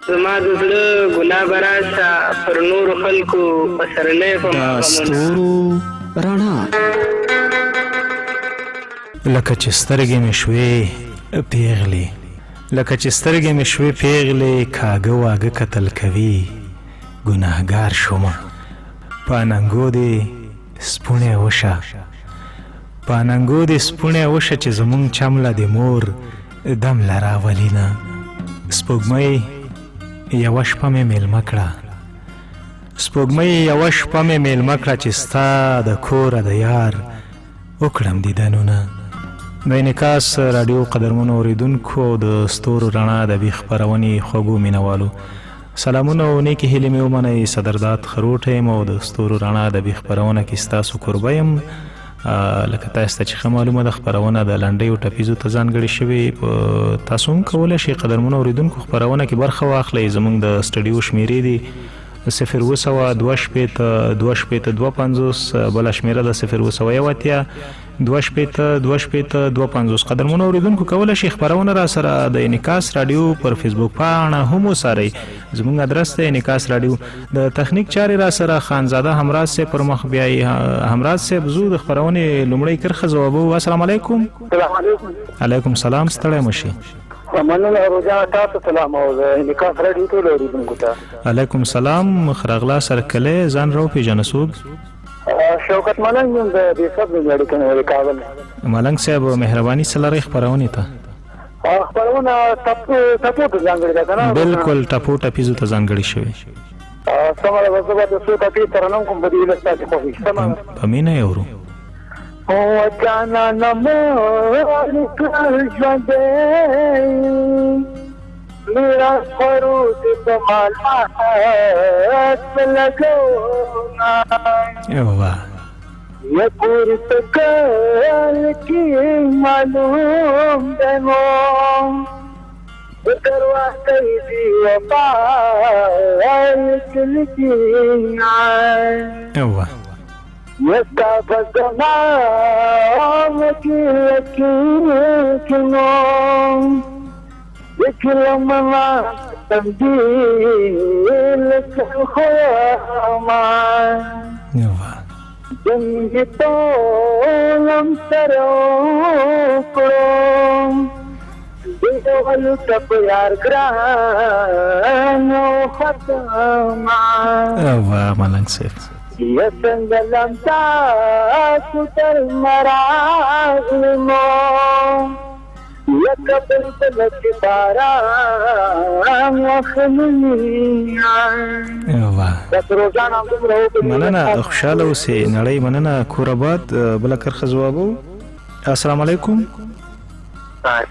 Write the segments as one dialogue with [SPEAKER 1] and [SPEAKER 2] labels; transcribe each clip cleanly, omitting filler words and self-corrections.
[SPEAKER 1] زما د زړه ګلابه راشه پر نورو خلکو پسرلی په
[SPEAKER 2] د
[SPEAKER 1] ما غمونه.
[SPEAKER 2] ستورو رڼا.
[SPEAKER 3] لکه چې سترګې مې شوې پیغلې، لکه چې سترګې مې شوې پیغلې، کاږه واږه کتل کوي، ګناهګار شومه. په اننګو دې سپوڼی وشه، په اننګو دې سپوڼی وشه چې زمونږ چمله د مور دم له راولي نه. سپوږمۍ یوه شپه مې میلمه کړه، سپوږمۍ یوه شپه مې میلمه کړه چې ستا د کوره د یار وکړم دیدنونه. د انعکاس راډیو قدرمنو اورېدونکو او د ستورو رڼا ادبي خپرونې خوږو مینوالو، سلامونه او نیکې هیلې مې ومنئ. صدرداد خروټی یم او د ستورو رڼا ادبي خپرونه کې ستاسو کوربه یم. لکه تاسو ته چې ښه معلومه ده، خپرونه د لنډیو ټپیزو ته ځانګړې شوې. په تاسو هم کولی شئ قدرمنو اورېدونکو خپرونه کې برخه واخلئ. زموږ د سټډیو شمېرې دي 0762 62 52، بله شمېره ده 0781 62 62 52. قدرمنو اورېدونکو کولی شئ خپرونه را سره د انعکاس راډیو پر فیسبوک پاڼه هم وڅارئ. زموږ ادرس دی انعکاس راډیو. د تخنیک چارې را سره خانزاده همراز صاحب پر مخ بیایي. همراز صاحب، زو د خپرونې لومړۍ کرښه ځوابوو. السلام علیکم.
[SPEAKER 4] السلام علیکم.
[SPEAKER 3] علیکم سلام، ستړی مه شئ.
[SPEAKER 4] مننه روزانه، تاسو سلام او د انعکاس راډیو ټولو اورېدونکو ته.
[SPEAKER 3] علیکم سلام، ښه راغلاست هرکلی. ځان راوپېژنه، څوک؟
[SPEAKER 4] شوکت ملنګ یم، د بې صبر اړیکه مې د کابل.
[SPEAKER 3] ملنګ صاحب مهرباني، څه لرئ خپرونې ته؟
[SPEAKER 4] خپرونه ټپو ټپو ته ځانګړې ده که نه؟
[SPEAKER 3] بالکل، ټپو ټپیزو ته ځانګړې شوې.
[SPEAKER 4] سمه ده، زه به د څو ټپې ترنم کوم په دې هیله ستاسې خوښ شي. سمه ده.
[SPEAKER 3] په مینه یې اورو.
[SPEAKER 4] او جانانه مور ژوندی میراث خورو دې په مال لګونا.
[SPEAKER 3] واه.
[SPEAKER 4] یا پورې تکل کې معلوم دی مو د دروازې دی وفا لیکل کیږي.
[SPEAKER 3] واه.
[SPEAKER 4] یستا په زمان کې لکې نو لیکلم ما تبدیل خو ما.
[SPEAKER 3] واه.
[SPEAKER 4] جنگ ټولم سره وکړو دیول ټپ یار ګران او ختم.
[SPEAKER 3] واه ملنګ صاحب.
[SPEAKER 4] یا څنګه لم تاسو تر مراغلمو لکه بلبل چې باران وخلي.
[SPEAKER 3] واه.
[SPEAKER 4] بس روزانه همدومره وکړئ.
[SPEAKER 3] مننه، خوشحاله اوسې، نړۍ مننه، کور آباد. بله کرښه ځوابو. السلام علیکم.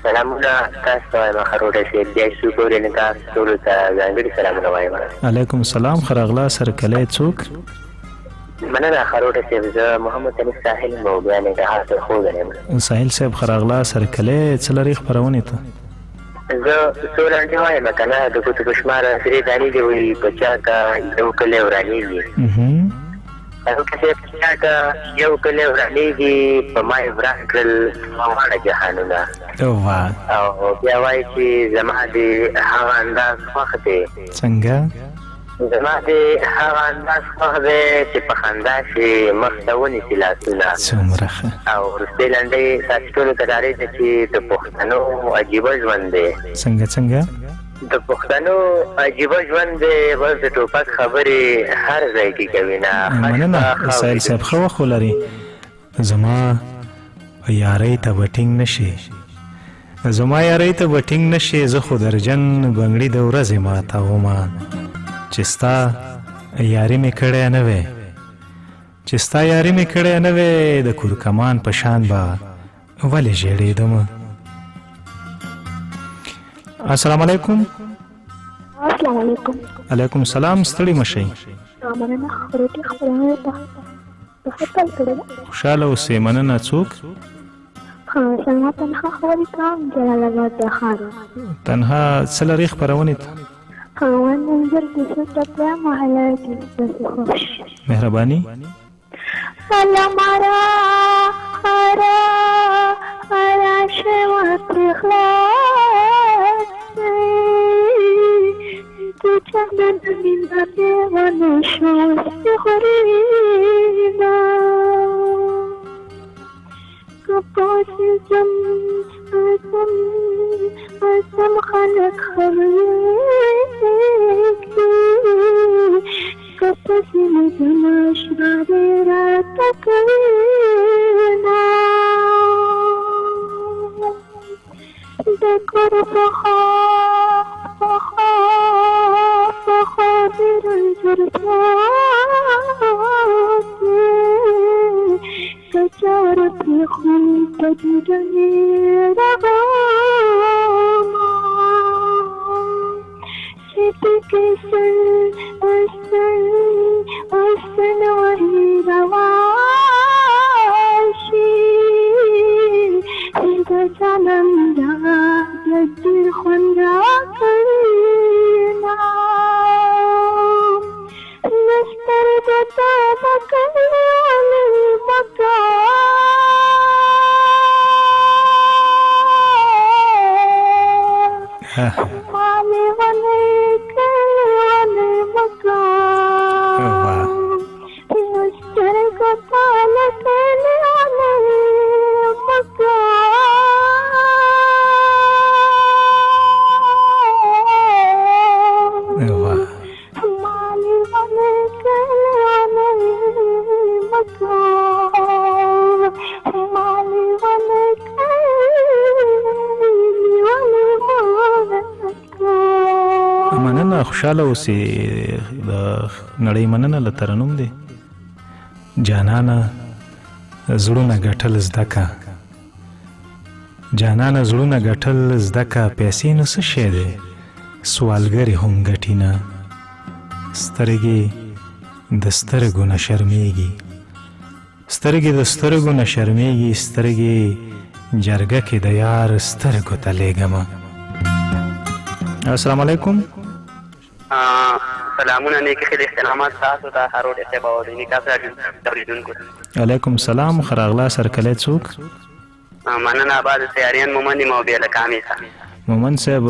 [SPEAKER 5] سلامونه تاسو ته وایم خروټی صاحب، بیا شو ګورې نه تاسو ټولو ته ځانګړي سلامونه وایم.
[SPEAKER 3] علیکم سلام، ښه راغلاست هرکلی، څوک؟
[SPEAKER 5] مننه خروټی صاحب، زه محمد حنیف ساحل یم او بیا ننګرهار ته ښودلی یم.
[SPEAKER 3] ساحل صاحب ښه راغلاست هرکلی، څه لرئ خپرونې ته؟
[SPEAKER 5] زه څو لنډې وایم که نه، د ګوتو په شمار درې دانې دي، وایي په چا که یو کلی ورانېږي. خروټی صاحب، په چا که یو کلی ورانېږي، په ما یې وران کړل واړه جهانونه.
[SPEAKER 3] واه.
[SPEAKER 5] او بیا وایي چې زما دې هغه انداز خوښ دی.
[SPEAKER 3] څنګه؟
[SPEAKER 5] زما دې هغه انداز خوښ دی چې په خندا شي مخ ته ونیسي لاسونه.
[SPEAKER 3] څومره ښه.
[SPEAKER 5] او وروستۍ لنډۍ تاسو ټولو ته ډالۍ ده چې د پښتنو عجیبه ژوند دی.
[SPEAKER 3] څنګه څنګه؟
[SPEAKER 5] د پښتنو عجیبه ژوند دی، بس د ټوپک خبرې هر ځای کې کوي نه.
[SPEAKER 3] مننه ساحل صاحب، ښه وخت ولرئ. زما یارۍ ته به ټینګ نه شي، زما یارۍ ته به ټینګ نه شي، زه خو درجن بنګړي د ورځې ماتومه، چې ستا یاري مې کړی نه وی، چې ستا یاري مې کړی نه وی، د کورکمان په شان به ولې ژړېدم. السلام علیکم.
[SPEAKER 6] السلام علیکم.
[SPEAKER 3] علیکم سلام، ستړي مه شئ.
[SPEAKER 6] مننه خروټي، خپرونه ته ښه پیل کړې ده.
[SPEAKER 3] خوشحاله اوسئ، مننه، څوک؟
[SPEAKER 6] سلمہ تنها خبرې کوم، جلال آباد د ښار.
[SPEAKER 3] تنها، څه لرې خپرونې ته؟
[SPEAKER 6] ون منظر د څه ټپه محله کې ستاسو خوښ.
[SPEAKER 3] مهرباني.
[SPEAKER 6] سلام را را راشه وتر خلاص چمن مینه لیونی شو غریبه. که پاسې ځم ځم ځم خلک خبرېږي، که پسې مې ځم اشرارې راته کوي نه. د کور پخوا پخوا پخوا دې رنځور پروت دی، که چاره پرېښود په دې ډلې رغومه. چې پکې سل سل سل وهي روان شي، د چمن دغه د ډېر خوند راکوي نه. له سترګو تا مه کوي ولې مه کوه. ما لیونی کړې ولې مه کوه. له سترګو تا لکه لیونی مه کوه. ما لیونی کړې ولې مه کوه. ما لیونی کړې ولې مه کوه.
[SPEAKER 3] مننه، خوشاله اوسې. د نړۍ مننه له ترنم دی. جانانه زړونه ګټل زده که، جانانه زړونه ګټل زده که، پیسې نو څه شی دی، سوالګرې هم ګټي نه. سترګې د سترګو نه شرمېږي، سترګې د سترګو نه شرمېږي، سترګې جرګه کې د یار سترګو ته لېږمه. السلام علیکم.
[SPEAKER 5] سلامونه، نیکې ښې احترامات تاسو ته هروډ صاحب او د انعکاس راډیو اورېدونکو ته.
[SPEAKER 3] علیکم سلام. ښه راغلا سرکلی څوک؟
[SPEAKER 5] مننه اباد سیاریان مومند یم او بیا له کامې څخه.
[SPEAKER 3] مومند صاحب،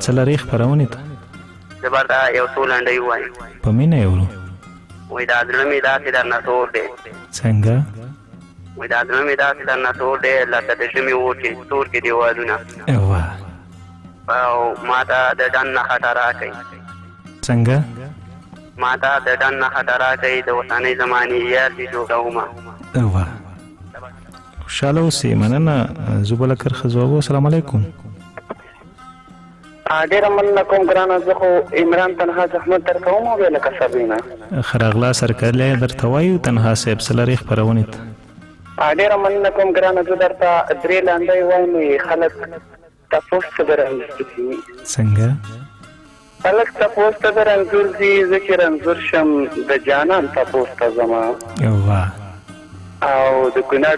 [SPEAKER 3] څه لرې خپرونې ته؟
[SPEAKER 5] زه به درته یو څو لنډۍ ووایم.
[SPEAKER 3] په مینه یې ورو.
[SPEAKER 5] وایي دا زړه مې داسې درنه تور دی.
[SPEAKER 3] څنګه؟
[SPEAKER 5] وایي دا زړه مې داسې درنه تور دی لکه د ژمي اور چې تور کې دیوالونه.
[SPEAKER 3] واه.
[SPEAKER 5] او ماته د ډن نه خټه راکئ.
[SPEAKER 3] څنګه؟
[SPEAKER 5] ماته د ډن نه خټه راکئ، د اوسنۍ زمانې یار دې جوړومه.
[SPEAKER 3] واه، خوشحاله اوسې. مننه. زه بله کرښه ځوابو. السلام علیکم.
[SPEAKER 4] ډېره مننه کوم ګرانه، زه خو عمران تنها زحمت درکوم او بیا لکه سبینه.
[SPEAKER 3] ښه راغلا سرکلی درته وایو. تنها صاحب، څه لرې خپرونې ته؟
[SPEAKER 4] ډېره مننه کوم ګرانه، زه درته درې لنډۍ وایم. خلک تپوس ته د رنځور ځي.
[SPEAKER 3] څنګه؟
[SPEAKER 4] خلک تپوس ته د رنځور ځي، زه چې رنځور شم د جانان تپوس ته ځمه.
[SPEAKER 3] واه.
[SPEAKER 4] او د کونړ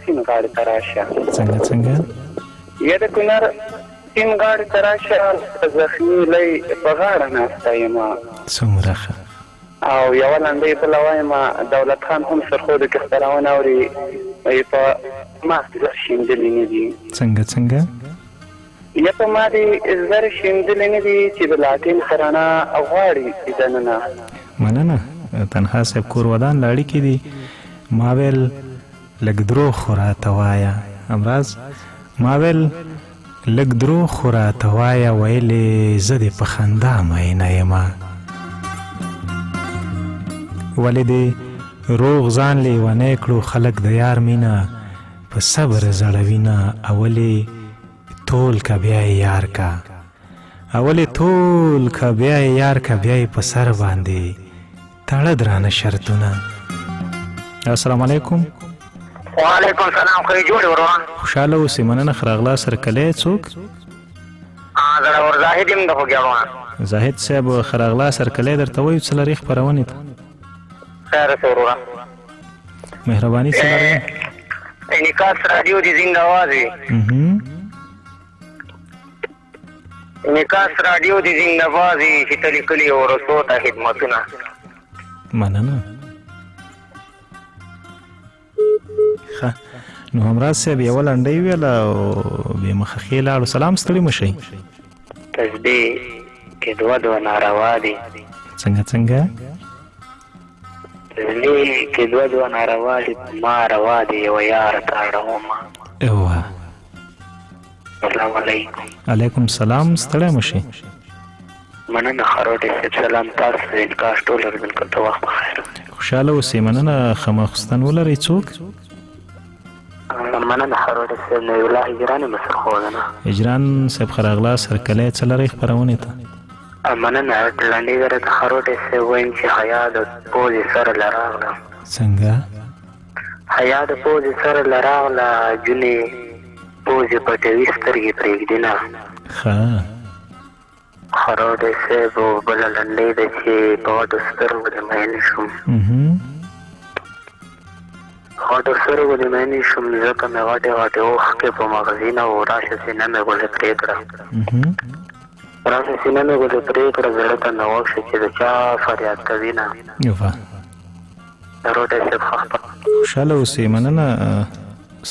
[SPEAKER 4] سیند غاړې ته راشه.
[SPEAKER 3] څنګه څنګه؟
[SPEAKER 4] یا د کونړ سیند غاړې ته راشه، زخمي لۍ په غاړه ناسته یمه.
[SPEAKER 3] څومره ښه.
[SPEAKER 4] او یوه لنډۍ بله وایم، دولت خان هم سرخودو کې خپرونه اوري، وایي په ما زر شیندلي نه دي.
[SPEAKER 3] څنګه څنګه؟
[SPEAKER 4] یا په ما دې زر شیندلي نه دي چې د لاټین ترانه غواړي دننه.
[SPEAKER 3] مننه تنها صاحب، کور ودان. لاړې کې دي. ما ویل لږ دروغ خو راته وایه امراض، ما ویل لږ دروغ خو راته وایه، ویلې زه دې په خندا مینه یمه. ولې دې روغ ځان لیونی کړو، خلک د یار مینه په صبر زړوینه. اولې تول که بیا یې یار کا، اولې تول که بیا یې یار که، بیا یې په سر باندې تړه درانه شرطونه. السلام علیکم.
[SPEAKER 5] وعلیکم سلام. خو جوړ وروره؟
[SPEAKER 3] خوشحاله اوسې. مننه. ښه راغلا سرکلی څوک؟
[SPEAKER 5] زړور زاهد یم د خوږیاڼو.
[SPEAKER 3] زاهد صاحب، ښه راغلا سرکلی درته وایو. څه لرې خپرونې ته؟
[SPEAKER 5] خیر اوسې وروره.
[SPEAKER 3] مهرباني. څه لرې؟
[SPEAKER 5] انعکاس راډیو دې زنده اواز وي. انعکاس راډیو دې زنده باز وي چې ته لیکلي ورثو ته خدمتونه.
[SPEAKER 3] مننه. ښه نو همراز صاحب یوه لنډۍ ویله او بې مخه ښې لاړو. سلام، ستړي مه شئ.
[SPEAKER 5] تسبیح کې کې دوه دوه ناروا دي.
[SPEAKER 3] څنګه څنګه؟
[SPEAKER 5] زړه کې دوه دوه ناروا دي، ما روا دي یوه یاره ته اړومه.
[SPEAKER 3] واه.
[SPEAKER 5] السلام علیکم.
[SPEAKER 3] علیکم سلام، ستړی مه شئ.
[SPEAKER 5] مننه خروټی صاحب، سلام تاسو د انکاش ټول اورېدونکو ته، وخت په خیر.
[SPEAKER 3] خوشحاله اوسئ، مننه. ښه ماخوستن ولرئ. څوک؟
[SPEAKER 5] مننه خروټی صاحب، نبي الله هجران یم سرخوږنه.
[SPEAKER 3] هجران صاحب ښه راغلاست، هرکلی. څه لرئ خپرونې ته؟
[SPEAKER 5] مننه، لنډۍ درته خروټی صاحب وایم چې حیا د پوزې سره له راغله.
[SPEAKER 3] څنګه؟
[SPEAKER 5] حیا د پوزې سره له راغله، جونې پوزې پټوي سترګې پرېږدي نه.
[SPEAKER 3] ښه.
[SPEAKER 5] خروټی صاحب بله لنډۍ ده چې په غټو سترګو دې مین شوم. غټو سترګو دې مین شوم ځکه مې غټې غټې اوښکې په مغزینه و، راشه سینه مې ګلې پرې کړه. راشه سینه مې ګلې پرې کړه، زړه ته مې غوږ شه چې د چا فریاد کوي نه. خروټی صاحب ښه خپه.
[SPEAKER 3] خوشحاله اوسئ، مننه.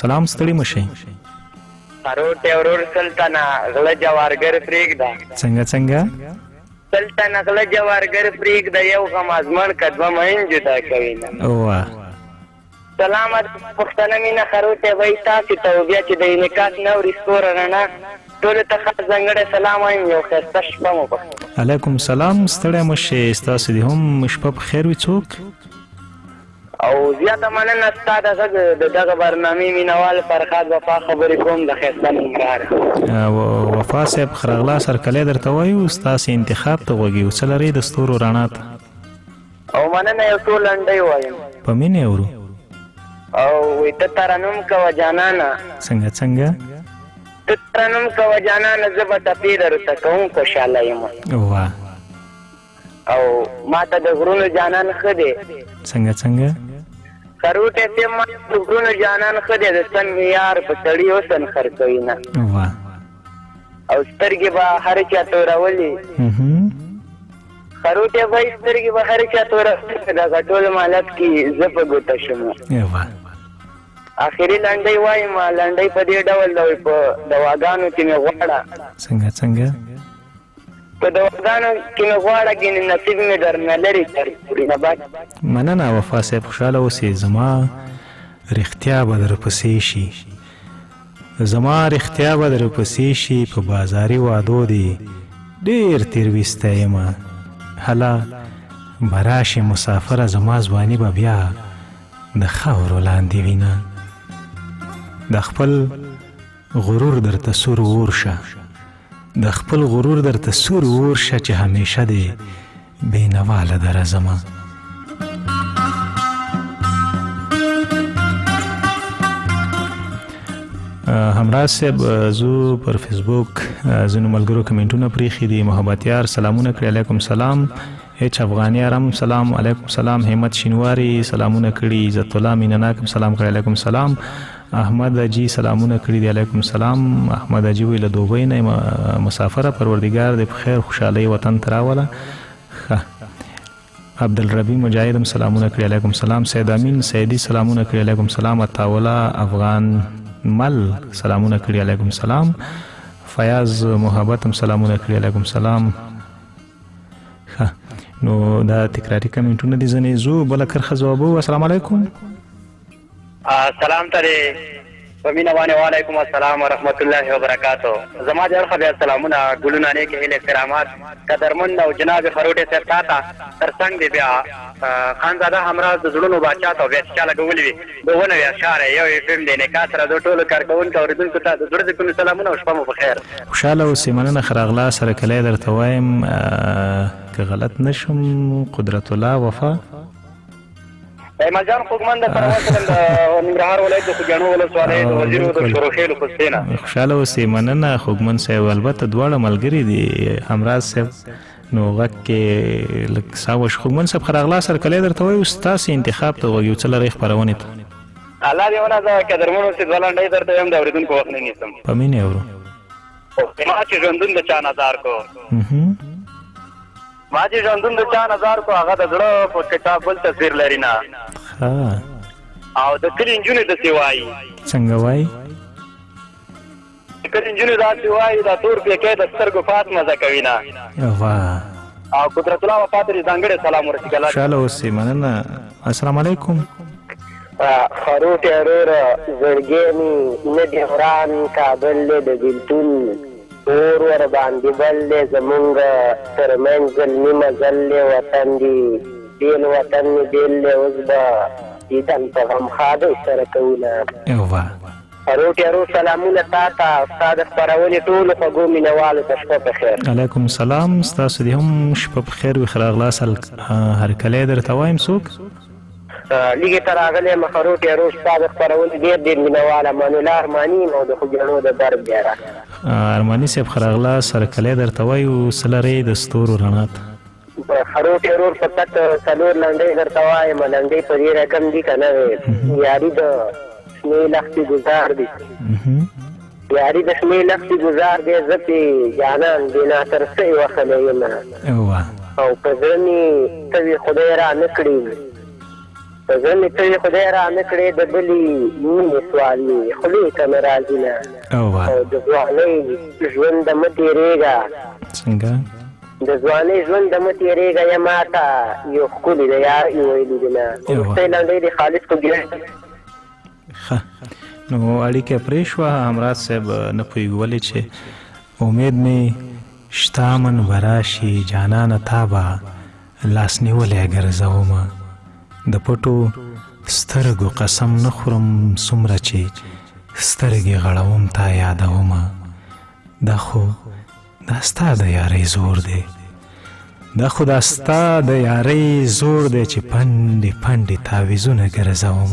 [SPEAKER 3] سلام، ستړي مه شئ.
[SPEAKER 1] خروټی ورور سلطنه غله جوارګر پرېږده.
[SPEAKER 3] څنګه څنګه؟
[SPEAKER 1] سلطنه غله جوارګر پرېږده، یو غم ازمړ که دوه مین جدا کوي نه.
[SPEAKER 3] واه.
[SPEAKER 1] سلام پښتنه مینه خروټی وای تاسو ته، او بیا چې د انعکاس نه اوري ستوره رڼا ټولو ته خاص ځانګړی سلام وایم. یو ښایسته شپه مو په خیر.
[SPEAKER 3] علیکم سلام، ستړی مه شئ، ستاسو دې هم شپه په خیر وي. څوک؟
[SPEAKER 1] او زیاته مننه ستا د غږ د دغه برنامې مینوال فرخاد وفا خبرې کوم د ښایسته ننګرهاره.
[SPEAKER 3] وفا صاحب ښه راغلاست، هرکلی درته وایو، ستاسې انتخاب ته غوږ یو. څه لرئ د ستورو رڼا ته؟
[SPEAKER 1] او مننه، یو څو لنډۍ وایم.
[SPEAKER 3] په مینه اورو.
[SPEAKER 1] او وی ته ترنم کوه جانانه.
[SPEAKER 3] څنګه څنګه؟
[SPEAKER 1] ته ترنم کوه جانانه، زه به ټپې درته کوم خوشحاله یم.
[SPEAKER 3] واه.
[SPEAKER 1] او ما ته د غرونو جانان ښه دی.
[SPEAKER 3] څنګه څنګه؟
[SPEAKER 1] خروټی صاحب ما ته د غرونو جانان ښه دی، د سن معیار په سړي حسن خرڅوي نه.
[SPEAKER 3] واه.
[SPEAKER 1] او سترګې به هر چا تورولې. خروټی بای سترګې به هر چا تورولې، په دغه ټول مالت کې زه په ګوته شوم.
[SPEAKER 3] واه.
[SPEAKER 1] اخري لنډۍ وایم، لنډۍ په دې ډول ده، په دواګانو کې مې غواړه.
[SPEAKER 3] څنګه څنګه؟
[SPEAKER 1] په دواګانو کې مې غواړه، ګینې نصیب مې درنه لرې تر پورې نه بس.
[SPEAKER 3] مننه وفا صاحب، خوشحاله اوسې. زما رښتیا به درپسې شي، زما رښتیا به درپسې شي، په بازاري وعدو دې ډېر تېر ویستی یمه، هله به راشې مسافره، زما ځواني به بیا د خاورو لاندې وینه. د خپل غرور درته سور اور شه، د خپل غرور درته سور اور شه، چې همیشه دې بېنوا له درځمه. همراز صاحب زه پر فیسبوک ځینو ملګرو کمنټونه پرېښي دي. محبت یار سلامونه کړي، علیکم سلام. اچ افغاني ارم سلام، علیکم سلام. همت شینواری سلامونه کړي، عزت الله مینناک سلام کړي، علیکم سلام. احمد اجي سلامونه کړي دي، علیکم سلام. احمد اجي وی له دوبۍ نه مسافره، پروردګار دې په خیر خوشحالۍ وطن ته راوله. ښه. عبدالربي مجاهد هم سلامونه کړي، علیکم سلام. سید امین سیدی سلامونه کړي، علیکم سلام. عطاوله افغان مل سلامونه کړي، علیکم سلام. فیاض محبت هم سلامونه کړي، علیکم سلام. ښه، نو دا تکراري کمنټونه دي ځنې. زو بله کرښه ځوابو. السلام علیکم.
[SPEAKER 1] سلام ترې په مینه باندې. وعلیکم السلام ورحمت الله وبرکاتو. زما د اړخه بیا سلامونه، ګلونه، نیکې هیلې، احترامات قدرمن او جناب خروټی صاحب تا ته، تر څنګ دې بیا خانزاده همراز د زړونو باچا ته بیا چې چا لګولي وي د ونه وي اشعار یو اف ام دی نکاح سره د ټولو کارکوونکو اورېدونکو ته د زړه د کومې سلامونه او شپه مو په خیر.
[SPEAKER 3] خوشحاله اوسې، مننه. ښه راغلاست، سره کلی درته وایم، که غلط نه شم قدرت الله وفا.
[SPEAKER 1] ایمل جان خوږمن د سره وصلم د ننګرهار ولایت د خوږیاڼو ولسوالۍ د وزیرو د شوروخېلو پستې نه.
[SPEAKER 3] خوشحاله اوسې، مننه خوږمن صاحب. البته دواړه ملګري دي همراز صاحب، نو غږ کې لږ سا وشو. خوږمن صاحب ښه راغلاست، هرکلی درته وایو، ستاسې انتخاب ته غوږ یو. څه لرئ خپرونې ته؟
[SPEAKER 1] الله دې ونازوه، قدرمن اوسې. دوه لنډۍ درته وایم، د اورېدونکو وخت نه نیسم.
[SPEAKER 3] په مینه اورو.
[SPEAKER 1] ما چې ژوندون د چا نظار کو، ما چې ژوندون د چا نظار کو، هغه د زړه په کتاب بل تصویر لري نه. او د کلي نجونې داسې وایي.
[SPEAKER 3] څنګه وایي؟
[SPEAKER 1] کله نجونې داسې وایي دا تور پیکی د سترګو پاس مزه کوي نه.
[SPEAKER 3] واه.
[SPEAKER 1] او قدرت الله وفا ته دې ځانګړی سلام ورسېږي. الله
[SPEAKER 3] خوشحاله اوسې، مننه. السلام علیکم.
[SPEAKER 5] خروټی وروره زړګی مي نه دی وران کابل دی د بیلتون اور ورباندي بل دی زمونږ تر منځ زلمي مزل دی وطن دي بیل وطن مي بیل دی اوس به دیدن په غم ښادۍ سره کوونه.
[SPEAKER 3] واه.
[SPEAKER 5] روټ یارو سلامونه تاته او ستا د خپرونې ټولو خوږو مینوالو ته شپه په خیر.
[SPEAKER 3] علیکم سلام، ستاسو دې هم شپه په خیر وي. ښه راغلاست، هرکلی درته وایم. څوک؟
[SPEAKER 5] لیږې ته راغلی یم خروټ یارو، ستا د خپرونې ډېر ډېر مینوال امان الله ارماني یم او د خوږیاڼو د درب دیاره.
[SPEAKER 3] ارماني صاحب ښه راغلاست، هرکلی درته وایو. څه لرئ د ستورو رڼا ته؟
[SPEAKER 5] خروټی ورور فقط څلور لنډۍ درته وایم، لنډۍ په دې رقم دي که نه یاري د شنې لښتې ګزار دي، یاري د شنې لښتې ګزار دی، زه پې جانان بنا تر څه یې وهلی یم او په زړه مې ته وي خدای را نه کړې، په زړه مې ته وي خدای را نه کړې، د بلې مینې سوال مې خولې ته نه راځي نه، او د ځوانۍ ژونده مه تېرېږه.
[SPEAKER 3] څنګه؟
[SPEAKER 5] د ځوانۍ ژوند مه تېرېږه یا ماته یو ښکلي د یار یې ویلي دي نه. وروستۍ لنډۍ د خالد خوږیاڼي.
[SPEAKER 3] ښه نو اړیکه پرې شوه. همراز صاحب نه پوهېږو ولې چې امید مې شته من به راشي جانانه تا به لاس نیولی ګرځومه، د پټو سترګو قسم نه خورم څومره چې سترګې غړوم تا یادومه، دا خو دا ستا د یارۍ زور دی، دا خو دا ستا د یارۍ زور دی چې پنډې پنډې تعویذونه ګرځوم.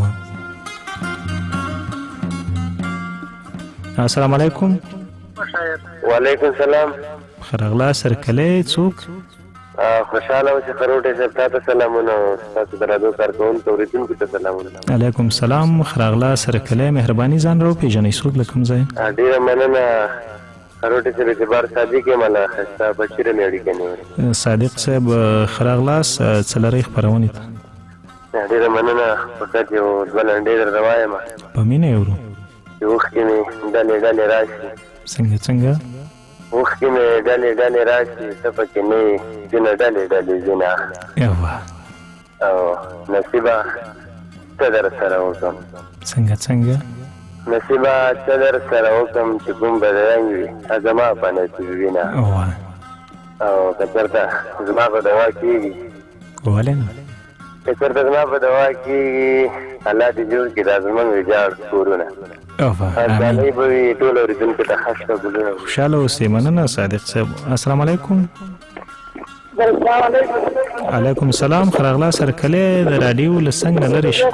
[SPEAKER 3] السلام علیکم.
[SPEAKER 5] وعلیکم سلام.
[SPEAKER 3] ښه راغلاست سرکلی. څوک؟
[SPEAKER 5] خوشحاله اوسې خروټی صاحب، تا ته سلامونه او ستاسو د رادیو کارکوونکو اورېدونکو ته سلامونه.
[SPEAKER 3] علیکم سلام. ښه راغلاست سرکلی، مهرباني ځان راوپېژنئ، څوک له کوم ځایه؟
[SPEAKER 5] ډېره مننه خروټی صاحب، اعتبار صادق یم له ښایسته بچیره مې اړیکه نیولې.
[SPEAKER 3] صادق صاحب ښه راغلاست، څه لرئ خپرونې ته؟
[SPEAKER 5] ډېره مننه، فقط یو دوه لنډۍ درته وایم.
[SPEAKER 3] په مینه یې ورو.
[SPEAKER 5] چې اوښکې مې ډلې ډلې راشي.
[SPEAKER 3] څنګه څنګه؟
[SPEAKER 5] اوښکې مې ډلې ډلې راشي، ته پکې نه یې ځینه ډلې ډلې ځینه.
[SPEAKER 3] یوه.
[SPEAKER 5] او نصیبه څه در سره وکړم؟
[SPEAKER 3] څنګه څنګه؟
[SPEAKER 5] نصیبه څه در سره وکړم چې کوم بدرنګ وي زما په نصیب وي نه. او که چېرته زما په دوا کېږي.
[SPEAKER 3] ولې نه؟
[SPEAKER 5] که چېرته زما په دوا کېږي الله دې جوړ کړي دا زموږ ویجاړ کورونه. ډالۍ به وي ټول اورېدونکو ته ښه شپه ګلونه.
[SPEAKER 3] خوشحاله اوسې، مننه صادق صاحب. السلام علیکم. علیکم سلام. ښه راغلاست هرکلی، د راډیو له څنګ نه لرې شه.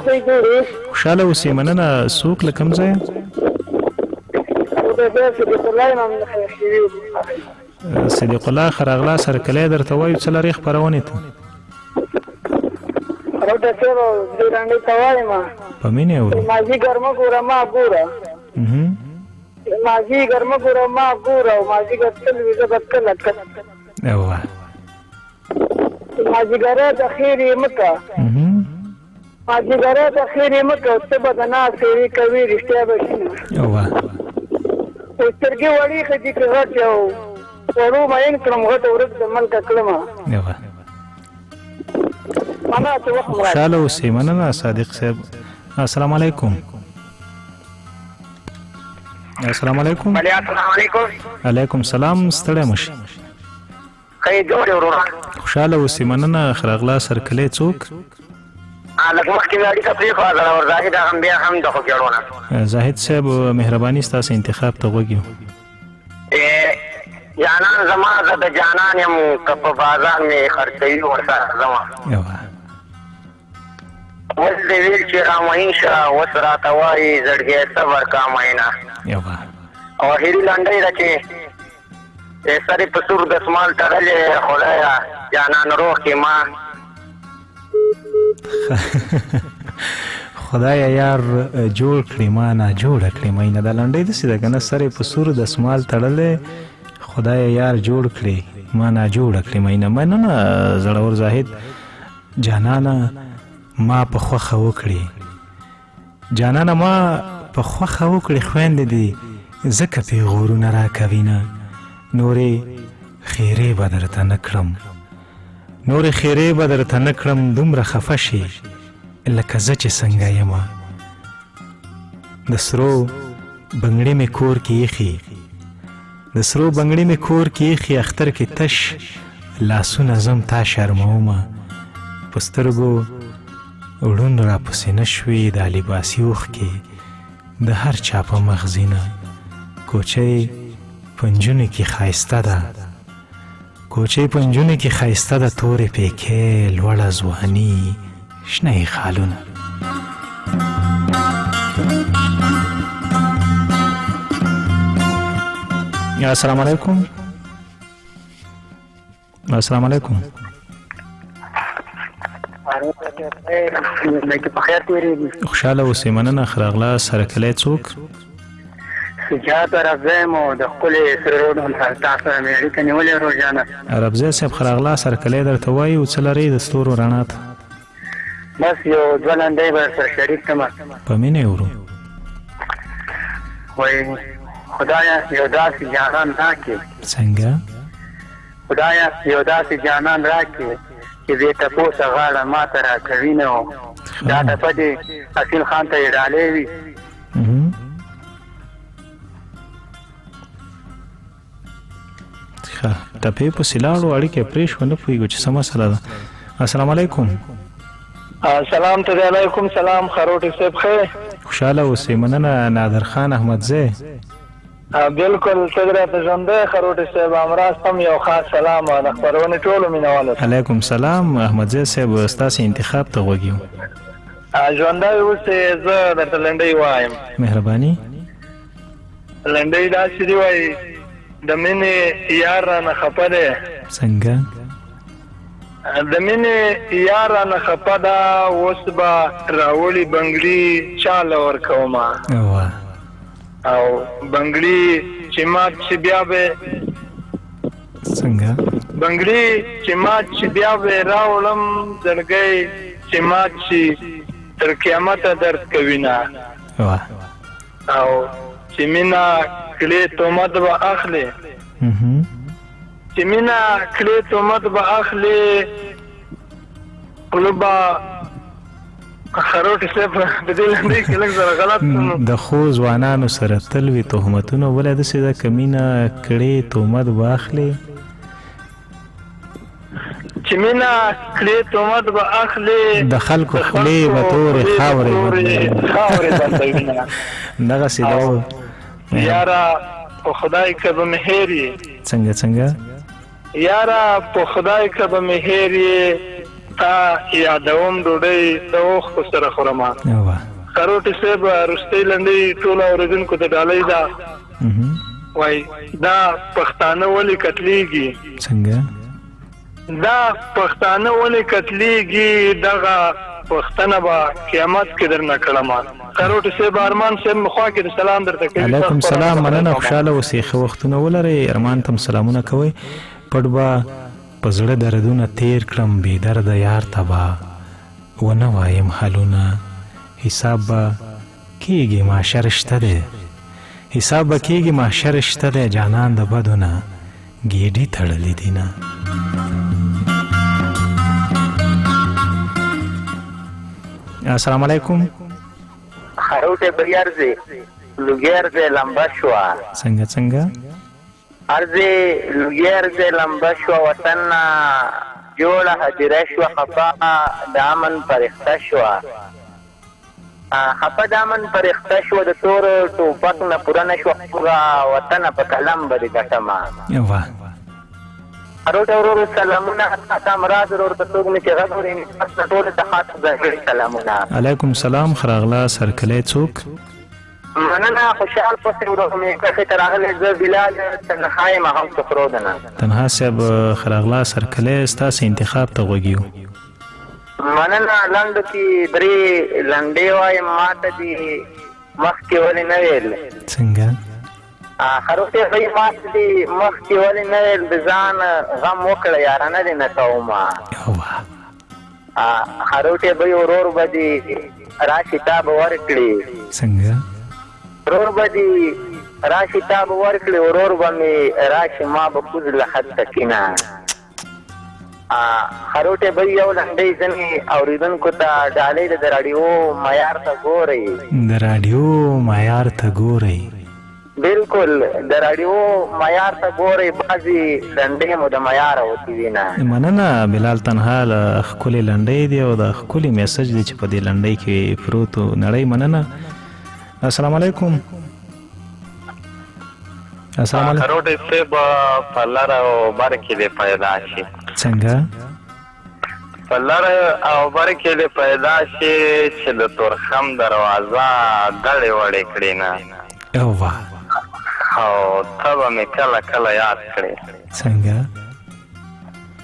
[SPEAKER 3] خوشحاله اوسې، مننه. څوک له کوم ځایه؟ صدیق الله ښه راغلاست هرکلی درته وایو. څه لرې خپرونې ته؟ په مینه یې اورو.
[SPEAKER 7] مازدیګر مه ګوره ما ګوره، مازدیګر مه ګوره ما ګوره، او مازدیګر تل وي زه به کله کله.
[SPEAKER 3] واه.
[SPEAKER 7] مازدیګره د خیر یې مه که، مازدیګره د خیر یې مه که، ته به د ناز څېرې کوې رښتیا به شي نه.
[SPEAKER 3] واه.
[SPEAKER 7] خو سترګې وړې ښځې که غټې او وړو مین کړم، غټه ورک د ملکه کړمه.
[SPEAKER 3] واه. خوشحاله اوسې، مننه صادق صاحب. السلام علیکم. السلام علیکم.
[SPEAKER 1] السلام علیکم.
[SPEAKER 3] علیکم سلام، ستړی مه شئ.
[SPEAKER 1] ښه یې جوړ یې وروره.
[SPEAKER 3] خوشحاله اوسې، مننه. ښه راغلاست هرکلی. څوک؟
[SPEAKER 1] لږ مخکې مې اړیکه پرېښوه، زړور زاهد هغه بیا هم د خوږیاڼو نه.
[SPEAKER 3] زاهد صاحب مهرباني، ستاسو انتخاب ته غوږ یو.
[SPEAKER 1] جانان زما زه د جانان یم، که په بازار مې خرڅوي ورسره ځمه. اوس دې ویل چې رامعین شه، اوس راته وایي زړګی صبر کا معینه. او اخري لنډۍ ده چې سر یې په سور دستمال تړلی، خدایه جانان روغ کړې ما.
[SPEAKER 3] خدایه یار جوړ کړې ما نه جوړه کړې مینه. دا لنډۍ داسې ده که نه، سر یې په سور دستمال تړلی، خدایه یار جوړ کړې ما نه جوړه کړې مینه. مننه زړور زاهد. جانانه ما په خوښه وکړې، جانانه ما په خوښه وکړې، خویندې دې ځکه پیغورونه راکوینه. نورې خیرې به درته نه کړم، نورې خیرې به درته نه کړم، دومره خفه شي لکه زه چې څنګه یمه. د سرو بنګړي مې کور کې ایښي، د سرو بنګړي مې کور کې ایښي، اختر کې تش لاسونه زم تا شرمومه. په سترګو ړوند راپسې نه شوې دا لباسي اوښکې د هر چا په مخ ځینه. کوچۍ په نجونو کې ښایسته ده، کوچۍ په نجونو کې ښایسته ده، تورې پیکې لوړه ځواني شنه یې خالونه. السلام علیکم. السلام علیکم. خوشاله اوسې، مننه. ښه راغلاست. هرکلی. څوک؟
[SPEAKER 4] سجاد عربزی مو د ښکلې سره روډ تا سره مې اړیکه نیولې ورور جانه.
[SPEAKER 3] عربزی صاحب ښه راغلاست، هرکلی درته وایو. څه لرئ د ستورو رڼا ته؟
[SPEAKER 4] بس یو دوه لنډۍ به درسره شریک کړم.
[SPEAKER 3] په مینه یې ورو.
[SPEAKER 4] وایي خدایه یو داسې جانان راکړې.
[SPEAKER 3] څنګه؟
[SPEAKER 4] خدایه یو داسې جانان راکړې چې بې تپوسه غاړه ماته راکوي نه. دا ټپه دې اصیل خان ته یې ډالۍ وي.
[SPEAKER 3] ښه ټپې پسې لاړو، اړیکه پرې شوه، نه پوهېږو چې څه مسله ده. السلام علیکم.
[SPEAKER 7] سلام ته علیکم سلام. خروټی صاحب ښه؟
[SPEAKER 3] خوشاله اوسې، مننه. نادر خان احمدزی.
[SPEAKER 7] بالکل، ته دې راته ژوندی خروټی صاحب. همراز ته هم یو خاص سلام او د خپرونې ټولو مینهوالو ته.
[SPEAKER 3] علیکم سلام احمدزی صاحب، ستاسې انتخاب ته غوږ یو.
[SPEAKER 7] ژوندی اوسې، زه درته لنډۍ وایم.
[SPEAKER 3] مهرباني.
[SPEAKER 7] لنډۍ داسې دی، وایي د مینې یار رانه خپه دی.
[SPEAKER 3] څنګه؟
[SPEAKER 7] د مینې یار رانه خپه ده، اوس به راوړي بنګړي چا له ورکومه. او بنګړي چې مات شي بیا به
[SPEAKER 3] څنګه؟
[SPEAKER 7] بنګړي چې مات شي بیا به راوړم، زړګی چې مات شي تر قیامته درد کوي نه. او چې مینا کړې تومت به اخلي، چې مینا کړې تومت به اخلي، خوله به خروټی صاحب د دې لنډۍ کې لږ سره غلط.
[SPEAKER 3] د ښو ځوانانو سره تل وي تهمتونه. ولې داسې ده که مینه کړې تهمت به اخلي؟
[SPEAKER 7] چې مینه کړې تهمت به اخلي،
[SPEAKER 3] د خلکو خولې به تورې خاورې
[SPEAKER 7] بندوي.
[SPEAKER 3] دغسې ده.
[SPEAKER 7] یاره په خدای که به مې هېر یې.
[SPEAKER 3] څنګه څنګه؟
[SPEAKER 7] یاره په خدای که به مې هېر یې، تا یادوم ډوډۍ د اوښکو سره خورمه. خروټی صاحب وروستۍ لنډۍ ټولو اورېدونکو ته ډالۍ ده. وایي دا پښتانه ولې قتلېږي؟
[SPEAKER 3] څنګه؟
[SPEAKER 7] دا پښتانه ولې قتلېږي، دغه پښتنه به قیامت کې درنه کړم. خروټی صاحب ارمان صاحب مخوا کې د سلام درته کوي.
[SPEAKER 3] علیکم سلام، مننه. خوشاله اوسئ، ښه وختونه ولرئ. ارمان ته هم سلامونه کوئ. پټ به په زړه دردونه تیر کړم، بې درده یار ته به ونه وایم حالونه. حساب به کېږي معاشر شته دی، حساب به کېږي محشر شته دی، جانان د بدو نه ګېډي تړلې دي نه. السلام علیکم.
[SPEAKER 5] خروټی بریار زی لوګیر زی لمبه شوه.
[SPEAKER 3] څنګه څنګه؟
[SPEAKER 5] ارزی لوګیر زی لمبه شوه، وطن نه جوړه هدیره شوه، خفه د امن فرښته شوه، خفه د امن فرښته شوه، د تور ټوپک نه پوره نه شوه خوږه وطنه په قلم به دې ګټمه.
[SPEAKER 3] واه.
[SPEAKER 5] خروټی ورور سلامونه، تاته همراز ورور ته څوک مې چې غږ اوري تاسو ټولو ته خاص ځانګړي سلامونه.
[SPEAKER 3] علیکم سلام. ښه راغلاست. هرکلی. څوک؟
[SPEAKER 5] مننه، خوشحال اوسې ورور مې. کښې ته راغلی زه بلال تنها یم، هم سخرو ده نه.
[SPEAKER 3] تنها صاحب ښه راغلاست، هرکلی. ستاسې انتخاب ته غوږ یو.
[SPEAKER 5] مننه. لنډو کې درې لنډې وایم، ماته دې مخکې ولې نه ویل؟
[SPEAKER 3] څنګه؟
[SPEAKER 5] خروټی بھائی ماته دې مخکې ولې نه ویل، د ځان غم وکړه یارانه دې نه کومه. خروټی بھائی ورور به دې راشي تا به ورکړي.
[SPEAKER 3] څنګه؟
[SPEAKER 5] ورور به دې راشي تا به ورکړي ورور به مې راشي ما به کوز لحد ته کینه. خروټی به یو لنډۍ ځینې اورېدونکو ته ډالۍ ده، د راډیو معیار ته ګورئ.
[SPEAKER 3] د راډیو معیار ته ګورئ.
[SPEAKER 5] بالکل د راډیو معیار ته ګورئ، بعضې لنډۍ مو د معیاره وتې وي نه.
[SPEAKER 3] مننه بلال تنها له ښکلې لنډۍ دی او د ښکلي میسج دی چې په دې لنډۍ کې پروت و. نړۍ مننه. السلام علیکم. السلام علیکم.
[SPEAKER 7] خروټی صاحب په لره او بر کې دې پیدا شي.
[SPEAKER 3] څنګه؟
[SPEAKER 7] په لره او بر کې دې پیدا شي چې د تورخم دروازه دړې وړې کړې نه.
[SPEAKER 3] واه.
[SPEAKER 7] او ته به مې کله کله یاد کړې.
[SPEAKER 3] څنګه؟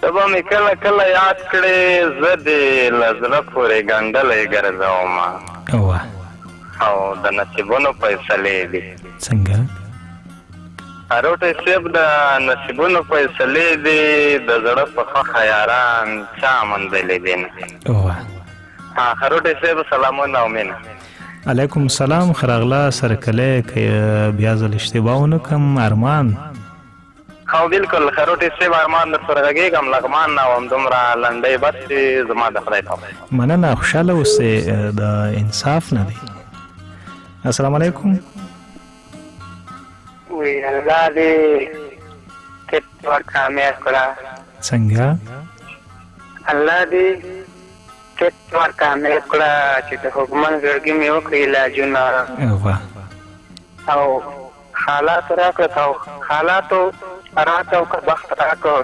[SPEAKER 7] ته به مې کله کله یاد کړې، زه دې له زړه پورې ګنډلی ګرځوم.
[SPEAKER 3] واه.
[SPEAKER 7] او د نصیبونو فیصلې دي.
[SPEAKER 3] څنګه؟
[SPEAKER 7] خروټی صاحب د نصیبونو فیصلې دي، د زړه په خوښه یاران چا موندلې دي نه.
[SPEAKER 3] واه.
[SPEAKER 7] خروټی صاحب سلامونه او مینه.
[SPEAKER 3] علیکم سلام. ښه راغله سرکلی، که بیا ځل اشتباه ونه کړم ارمان.
[SPEAKER 7] هو بالکل خروټی صاحب ارمان در سره غږېږم، لغمان نه وم، دومره لنډۍ بس چې زما د خدای په.
[SPEAKER 3] مننه، خوشحاله اوسې، د انصاف نه دی. السلام علیکم.
[SPEAKER 4] وی الله دې ته ور کامیاب کړه.
[SPEAKER 3] څنګه؟
[SPEAKER 4] الله دې ته ور کامیاب کړه چې د حکمن زړګي مې وکړي علاجونه.
[SPEAKER 3] واه.
[SPEAKER 4] او حالات راکړه، او حالاتو راکړه او که بخت راکړ.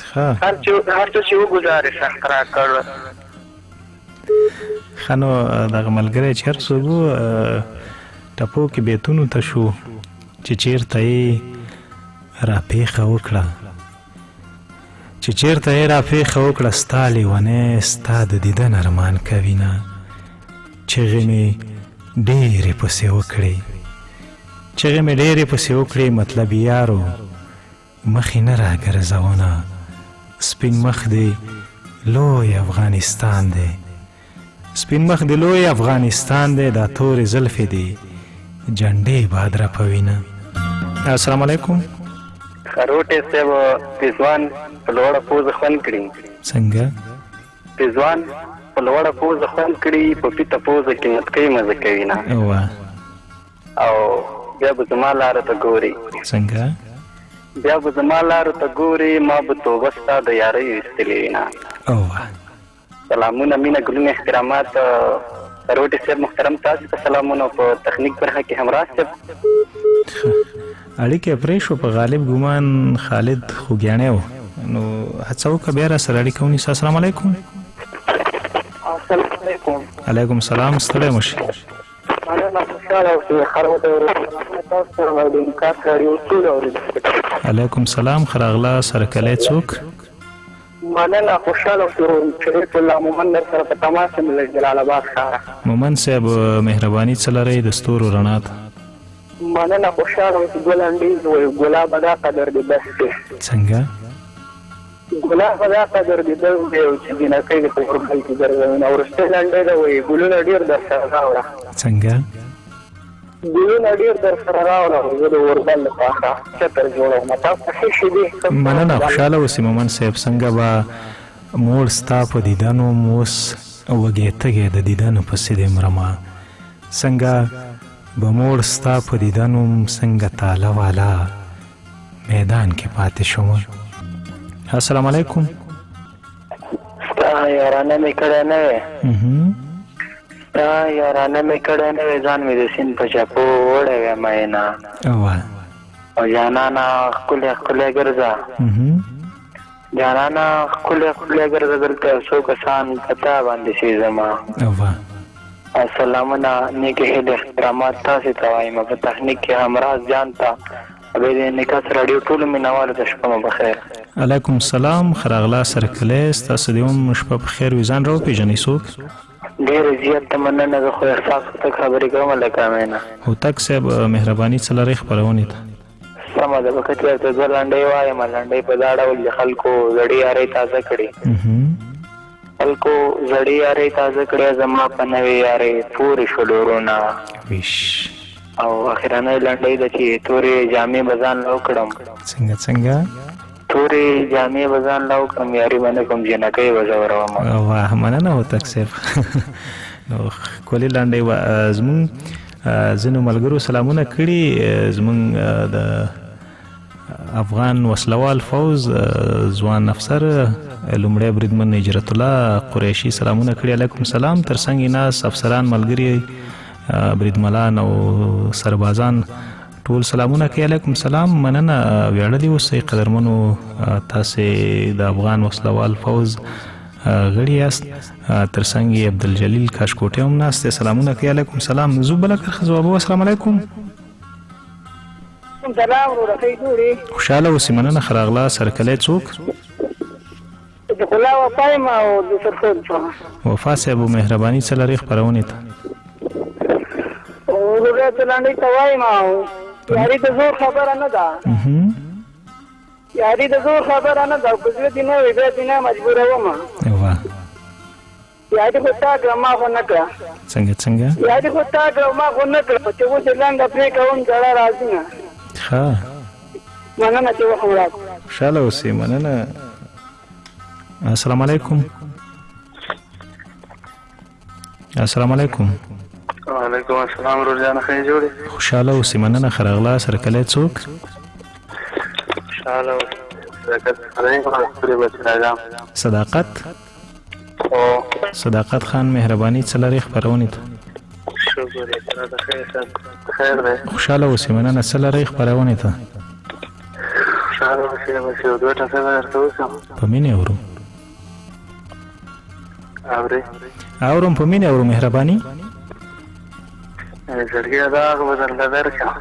[SPEAKER 3] ښه.
[SPEAKER 4] هر څه چې وګزارې سخت راکړ.
[SPEAKER 3] ښه نو دغه ملګری چې هر څوک و ټپو کې بیتونو ته شو چې چیرته یې راپېښه وکړه، چې چیرته یې راپېښه وکړه، ستا لیونی ستا د دیدن ارمان کوي نه، چغې مې ډېرې پسې وکړې، چغې مې ډېرې پسې وکړې، مطلب یارو مخې نه راګرځونه، سپین مخ دی لوی افغانستان دی، سپین مخ دی لوی افغانستان دی، دا تورې زلفې دی جنډې باد رپوي نه. السلام علیکم.
[SPEAKER 1] خروټی صاحب پېزوان په لوړه پوزه خوند کړي.
[SPEAKER 3] څنګه؟
[SPEAKER 1] پېزوان په لوړه پوزه خوند کړي، په پیته پوزه کې متکۍ مزه کوي نه.
[SPEAKER 3] واه.
[SPEAKER 1] او بیا به زما لاره ته ګوري.
[SPEAKER 3] څنګه؟
[SPEAKER 1] بیا به زما لارو ته ګوري، ما به توبه ستا د یارۍ ویستلې وي نه.
[SPEAKER 3] واه.
[SPEAKER 1] سلامونه، مینه، ګلونه، احترامات. خروټی صاحب محترم تاسو ته سلامونه، په تخنیک برخه کې همراز صاحب.
[SPEAKER 3] اړیکه پرې شو، په غالب ګمان خالد خوږیاڼی و، نو هڅه وکړه بیا را سره اړیکه ونیسه. السلام علیکم.
[SPEAKER 4] السلام علیکم.
[SPEAKER 3] علیکم سلام، ستړی مه شې.
[SPEAKER 4] مننه، خوشحاله اوسئ. خروټی ورور سلامونه تاسو ته او د انکاس راډیو ټولو اورېدونکو ته.
[SPEAKER 3] علیکم سلام. ښه راغله سرکلی څوک؟
[SPEAKER 4] مننه، خوشحاله اوسئ ورور. شریف الله مومند در سره په تماس یم له جلال اباد ښاره.
[SPEAKER 3] مومند صاحب مهرباني څه لرئ د ستورو رڼا ته؟
[SPEAKER 4] مننه، خوشحاله اوسئ. دوه لنډۍ وایو. ګلابه دا قدر دې بس دی.
[SPEAKER 3] څنګه؟
[SPEAKER 4] ګلابه دا قدر دې بس دی او چې جینکۍ دې په اوربل کې ګرځوي نه. وروستۍ لنډۍ ده وایي ګلونه ډېر در سره راوړه.
[SPEAKER 3] څنګه؟
[SPEAKER 4] ګلونه ډېر در سره راوړه، زه د اوربل لپاره چتر جوړوم. تاسو ښه شېبې.
[SPEAKER 3] مننه، خوشحاله اوسې مومند صاحب. څنګه به موړ ستا په دیدن وم، اوس وږی تږی د دیدن پسې دې مرمه. څنګه به موړ ستا په دیدن وم، څنګه تاله والا میدان کې پاتې شوم. السلام علیکم.
[SPEAKER 4] ستا یارانه مې کړی نه وی، ستا یارانه مې کړی نه وی، ځان مې د سیند په چپو وړی وی مینه.
[SPEAKER 3] واه.
[SPEAKER 4] او جانانه ښکلی ښکلی ګرځه، جانانه ښکلی ښکلی ګرځه، دلته یو څو کسان په تا باندې سېزمه.
[SPEAKER 3] واه.
[SPEAKER 4] سلامونه، نیکې هیلې، احترامات تاسې ته وایم. په تخنیک کې همراز جان ته او بیا د انعکاس راډیو ټولو مینهوالو ته شپه مو بخیر.
[SPEAKER 3] علیکم سلام. ښه راغلا سرکلی، ستاسو دې هم شپه په خیر وي. ځان راوپېژنئ څوک؟
[SPEAKER 4] ډېره زیاته مننه، زه خو احساس هوتک خبرې کوم لکه مینه.
[SPEAKER 3] هوتک صاحب مهرباني څه لرئ خپرونې ته؟
[SPEAKER 4] سمه ده، په کتیر ته دوه لنډۍ وایم. لنډۍ په دا ډول د خلکو زړې یارۍ تازه کړې. خلکو زړې یارۍ تازه کړې، زما په نوې یارۍ پورې شول ورونه.
[SPEAKER 3] ویش.
[SPEAKER 4] او اخرنۍ لنډۍ ده چې تورې جامې به ځان له وکړم.
[SPEAKER 3] څنګه څنګه؟
[SPEAKER 4] تورې جامې به ځان له وکړم، یاري به نه کوم، جینکۍ به ځوروم.
[SPEAKER 3] واه مننه هوتک صاحب، نو ښکلې لنډۍ وه. زمونږ ځینو ملګرو سلامونه کړي. زمونږ د افغان وسلوال فوز ځوان افسر لومړی بریدمن هجرت الله قریشي سلامونه کړي. علیکم سلام. ترڅنګ یې ناست افسران ملګري بریدملان او سربازان ټول سلامونه کوي. علیکم سلام، مننه، ویاړلي اوسئ قدرمنو، تاسې د افغان وسلوال فوز غړي یاست. ترڅنګ یې عبدالجلیل کاشکوټی هم ناست دی، سلامونه کوي. علیکم سلام. زه بله کرښه ځوابوم. السلام علیکم.
[SPEAKER 8] سلام وروره، ښه جوړ یې؟
[SPEAKER 3] خوشحاله اوسې، مننه. ښه راغلاست. هرکلی. څوک؟
[SPEAKER 8] د خلا وفا یم او د سرخوږ څخه.
[SPEAKER 3] وفا صاحب مهرباني، څه لرې خپرونې ته؟
[SPEAKER 8] وروره ته لنډۍ ته وایم، او یاري د زور خبره نه ده، یاري د زور خبره نه ده، په زړه دې نه وي بیا دې نه مجبوروم.
[SPEAKER 3] واه
[SPEAKER 8] یاري خو تا کړه ما خو نه کړه.
[SPEAKER 3] څنګه څنګه؟
[SPEAKER 8] یاري خو تا کړه ما خو نه کړه، چې اوس یې لنډه پرې کوم ژړا راځي نه.
[SPEAKER 3] ښه
[SPEAKER 8] مننه چې وخت مو راکړ.
[SPEAKER 3] خوشحاله اوسې، مننه. السلام علیکم. السلام علیکم.
[SPEAKER 4] وعلیکم السلام ورور جان، ښه جوړ یې؟
[SPEAKER 3] خوشحاله اوسې، مننه. ښه راغلاست. هرکلی. څوک؟
[SPEAKER 4] خوشحاله اوسې.
[SPEAKER 3] صداقت صداقت خان مهرباني، څه لرې خپرونې ته؟
[SPEAKER 4] شکر یې خیر دی.
[SPEAKER 3] خوشحاله اوسې، مننه. څه لرې خپرونې ته؟
[SPEAKER 4] خوشحاله اوسې. بس یو دوه ټپې به درته وکړم.
[SPEAKER 3] په مینې اورم.
[SPEAKER 4] اورې؟
[SPEAKER 3] اورم، په مینې اورم، مهرباني.
[SPEAKER 4] زړګیه داغ به درله درکړم،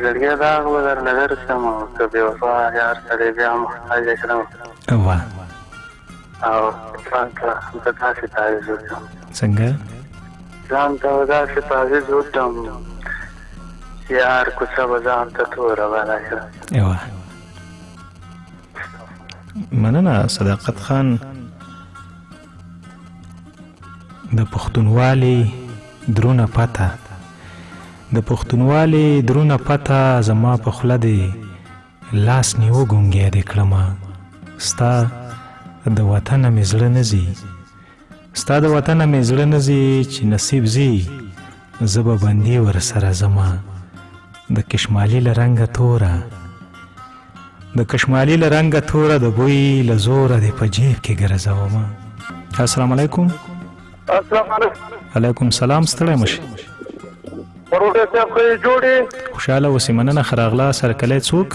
[SPEAKER 4] زړګیه داغ به درله درکړم، او که بې وفا یار سړی بیا محتاج کړم.
[SPEAKER 3] واه
[SPEAKER 4] او ځان ته به داسې تعویذ وکړم.
[SPEAKER 3] څنګه؟
[SPEAKER 4] ځان ته به داسې تعویذ وکړم چې هر کوڅه به ځان ته توره بالا کړم.
[SPEAKER 3] واه مننه صداقت خان. د پښتونوالي درونه پته، د پښتونوالي درونه پته، زما په خوله دې لاس نیو ګونګی دې کړمه. ستا د وطنه مې زړه نه ځي، ستا د وطنه مې زړه نه ځي، چې نصیب ځي زه به بندي ورسره ځمه. د کشمالي له رنګه توره، د کشمالي له رنګه توره، د بوی له زوره دې په جیب کې ګرځومه. السلام علیکم.
[SPEAKER 9] السلام علیکم.
[SPEAKER 3] علیکم سلام، ستړی مه شې.
[SPEAKER 9] وروره صاحب ښه یې جوړ یې؟
[SPEAKER 3] خوشحاله اوسې، مننه. ښه راغلاست. هرکلی. څوک؟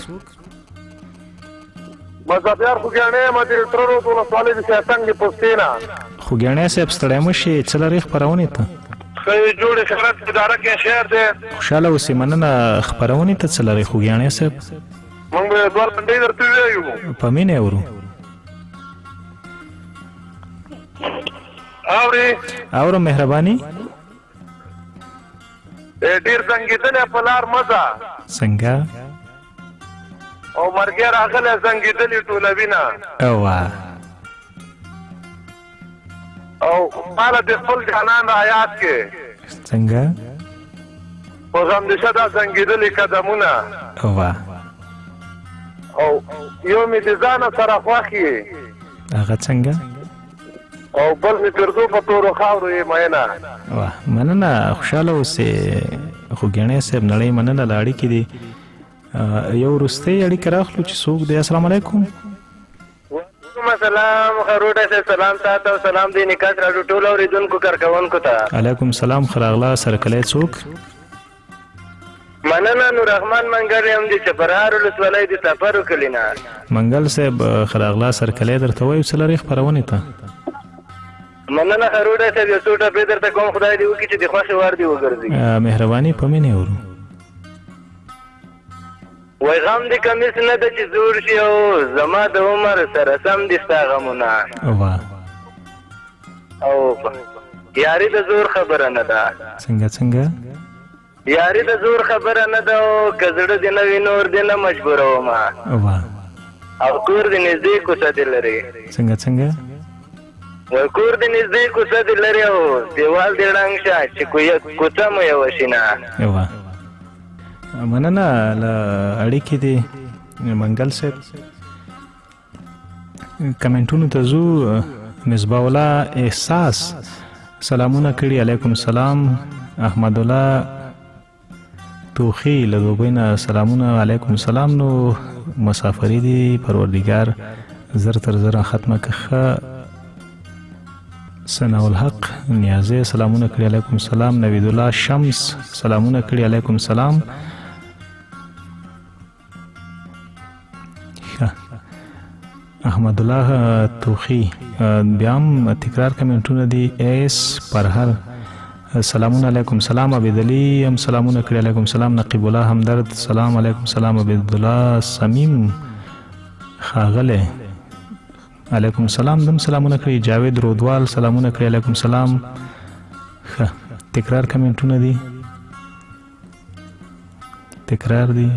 [SPEAKER 9] مذهبیار خوږیاڼی یم، د تره رود ولسوالۍ د سیاتنګ د پوستې نه.
[SPEAKER 3] خوږیاڼی صاحب ستړی مه شې، څه لرې خپرونې ته؟
[SPEAKER 9] ښه یې جوړ یې، خیرات اداره کې خیر دی.
[SPEAKER 3] خوشحاله اوسې، مننه. خپرونې ته څه لرې خوږیاڼی صاحب؟
[SPEAKER 9] موږ به دوه لنډۍ درته ووایو.
[SPEAKER 3] په مینه اورو.
[SPEAKER 9] اورې؟
[SPEAKER 3] اورم، مهرباني.
[SPEAKER 9] ډېر زنګېدلی په لار مه ځه.
[SPEAKER 3] څنګه؟
[SPEAKER 9] او مرګی راغلی زنګېدلي ټولوي نه.
[SPEAKER 3] واه
[SPEAKER 9] او ماله د خپل جانان را یاد کې.
[SPEAKER 3] څنګه؟
[SPEAKER 9] په غم دې شه دا زنګېدلي قدمونه.
[SPEAKER 3] واه
[SPEAKER 9] او یو مې د ځانه سره خوښ یې.
[SPEAKER 3] هغه څنګه؟
[SPEAKER 9] او بل مې ګرځو په تورو خاورو یې مینه.
[SPEAKER 3] واه مننه، خوشحاله اوسې خوږیاڼی صاحب. نړۍ مننه له اړیکې دي. یو وروستۍ اړیکه راخلو چې څوک دی. السلام علیکم.
[SPEAKER 1] وعلیکم السلام خروټی صاحب، سلام تاته او سلام د انعکاس راډیو ټولو اورېدونکو کارکوونکو ته.
[SPEAKER 3] علیکم سلام، ښه راغلاست. هرکلی. څوک؟
[SPEAKER 1] مننه، نور رحمان منګل یم د چپرهار ولسوالۍ د سفرو کلي نه.
[SPEAKER 3] منګل صاحب ښه راغلاست، هرکلی درته وایو. څه لرې خپرونې ته؟
[SPEAKER 1] مننه خروټی صاحب، یو څو ټپې درته کوم، خدای دې وکړي چې د خوښې وړ دې وګرځي.
[SPEAKER 3] مهرباني، په مینې اورو.
[SPEAKER 1] وای غم د کمیس نه ده چې زوړ شي، او زما د عمر سره سم دي ستا غمونه.
[SPEAKER 3] واه
[SPEAKER 1] او یاري د زور خبره نه ده.
[SPEAKER 3] څنګه څنګه؟
[SPEAKER 1] یاري د زور خبره نه ده، او که زړه دې نه وي نور دې نه مجبوروم.
[SPEAKER 3] واه
[SPEAKER 1] او کور دې نږدې کوڅه دې لري.
[SPEAKER 3] څنګه څنګه؟
[SPEAKER 5] وای کور دې نږدې کوڅه دې لرې او دیوال دې ړنګ شه چې کوڅه مو یوه شي نه.
[SPEAKER 3] واه مننه له اړیکې دې منګل صاحب. کمنټونو ته ځو. مصباح الله احساس سلامونه کړي، علیکم سلام. احمد الله توخی له دوبۍ نه سلامونه، علیکم سلام. نو مسافری دي پروردګار زر تر زره ختمه کخه. ثناء الحق نیازی سلامونه کړي، علیکم سلام. نوید الله شمس سلامونه کړي، علیکم سلام. احمد الله توخی بیا هم تکرار کمنټونه دي. ایس پرهر سلامونه، علیکم سلام. عبید علی هم سلامونه کړي، علیکم سلام. نقیب الله همدرد سلام، علیکم سلام. عبید الله صمیم خاغله علیکم سلام دم سلامونه کړي. جاوید رودوال سلامونه کړي، علیکم سلام. ښه تکرار کمنټونه دي، تکرار دي.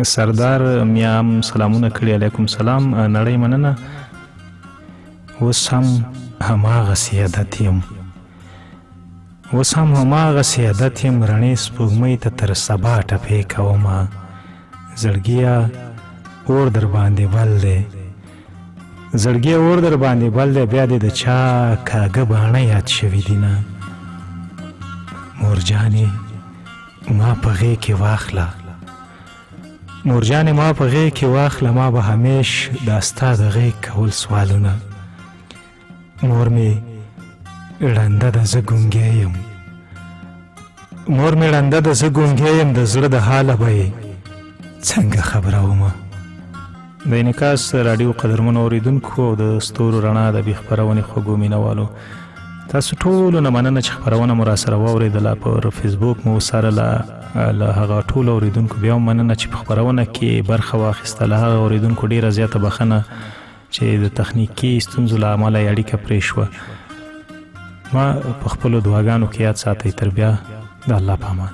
[SPEAKER 3] سردار میام سلامونه کړي، علیکم سلام. نړۍ مننه. اوس هم هماغسې عادت یم، اوس هم هماغسې عادت یم، رڼې سپوږمۍ ته تر سبا ټپې کومه. زړګیه اور در باندې بل دی، زړګیه اور در باندې بل دی، بیا دې د چا کاږه باڼه یاد شوي دي نه. مورجانې ما په غېږ کې واخله، مورجانې ما په غېږ کې واخله، ما به همیش دا ستا د غېږ کول سوالونه. مور مې ړنده ده زه ګونګی یم، مور مې ړنده ده زه ګونګی یم، د زړه د حاله به یې څنګه خبرومه. د انعکاس راډیو قدرمنو اورېدونکو او د ستورو رڼا ادبي خپرونې خوږو مینهوالو، تاسو ټولو نه مننه چې خپرونه مو راسره واورېدله، پر فیسبوک مو وڅارله. له هغه ټولو اورېدونکو بیا هم مننه چې په خپرونه کې برخه واخیسته. له هغه اورېدونکو ډېره زیاته بخښنه چې د تخنیکي ستونزو له امله یې اړیکه پرې شوه. ما په خپلو دعاګانو کې یاد ساتئ. تر بیا د الله په امان.